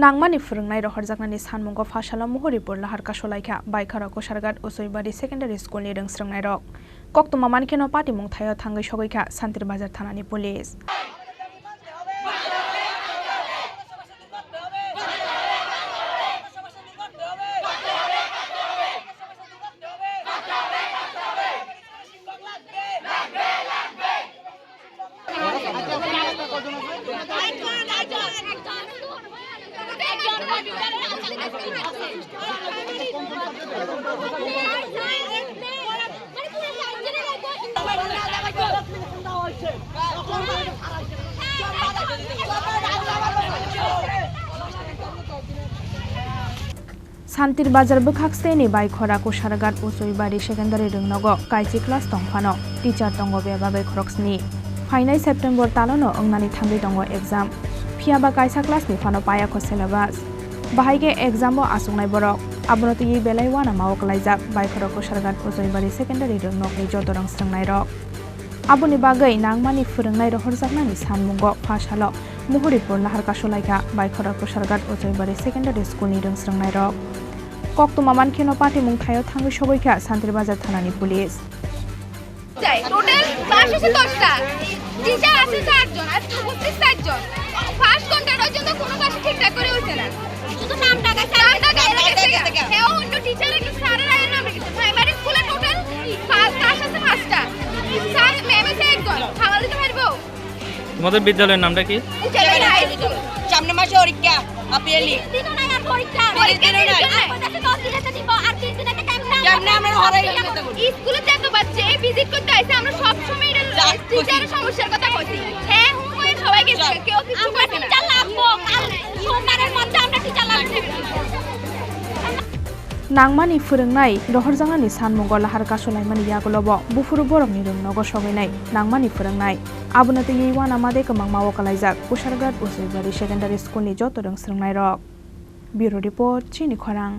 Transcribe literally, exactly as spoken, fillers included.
Nangmani phwrwngnai rohorjaknani sanmungo phasalo muhuripur lahar kasolaikha Baikhorok Kusharghat Uchuibari Secondary School ni rwngsrwngnairok. Koktwma mankheno patimung thaio thangwi sogwikha Santir Bazar thanani police. Santir Bazar bwkhak seni Baikhorok Kusharghat Uchuibari Secondary rwngnogo kaisi class tong phano teacher tongo bebagwi khorok sni. Phainai September talono wngnani thangwi tongo exam. Phiyaba kaisa class ni phano payakho syllabus. Bahai khe exam o achuknai borok. Abono twiwi belai uanama o kwlaijak Baikhorok Kusharghat Uchuibari Secondary rwngnokni joto rwngsrwngnairok. Aboni bagwi nangmani phwrwngnai rohorjaknani sanmungo phasalo muhuripur lahar kasolaikha Baikhorok Kusharghat Uchuibari Secondary School ni rwngsrwngnairok. Koktwma mankheno patimung thaio thangwi sogwikha Santir Bazar thanani police. চাই। Total class হচ্ছে দশটা, টিচার আছে চারজন আর উপস্থিত চারজন। ফার্স্ট ঘন্টার জন্য কোনো ক্লাস ঠিকঠাক করে হচ্ছে না। শুধু নাম ডাকা, স্যার। নাম ডাকা, এরা গেছে গা। হ্যাঁ, অন্য টিচার, একটা স্যারের আগে নাম রেখেছে। প্রাইমারি স্কুলে টোটাল পাঁচ, ক্লাস আছে পাঁচটা। স্যার, ম্যাম আছে একজন। সামাল দিতে পারবো? তোমাদের বিদ্যালয়ের নামটা কি? উচ্চতর হাই স্কুল। সামনের মাসে পরীক্ষা, হাফ ইয়ারলি। তিন দিনও নাই আর পরীক্ষা। পরীক্ষা দিনও নাই। আর পঞ্চাশে দশ দিন একটা দিব, আর তিন দিন একটা ক্যাম্প না। ক্যাম্প না, আমরা হারাই গেলাম। স্কুলে যতবার যে ভিজিট করতে আইছে, আমরা সব সময় এটা যা, টিচারের সমস্যার কথা কইছি। হ্যাঁ, হুম, হয়ে সবাই গেছে, যা। কেউ কিছু করছে না। টিচার লাগবো, কাল সোমবারের মধ্যে আমরা টিচার লাগবো। Nangmani phwrwngnai rohorjaknani sanmungo lahar kasolaimani yagulobo buphuru borokni rwngnogo sogwinai nangmani phwrwngnai. Abono twiwi uanama de kwbangma o kwlaijak Kusharghat Uchuibari Secondary School ni joto rwngsrwngnairok. Bureau Report, Chini Khorang.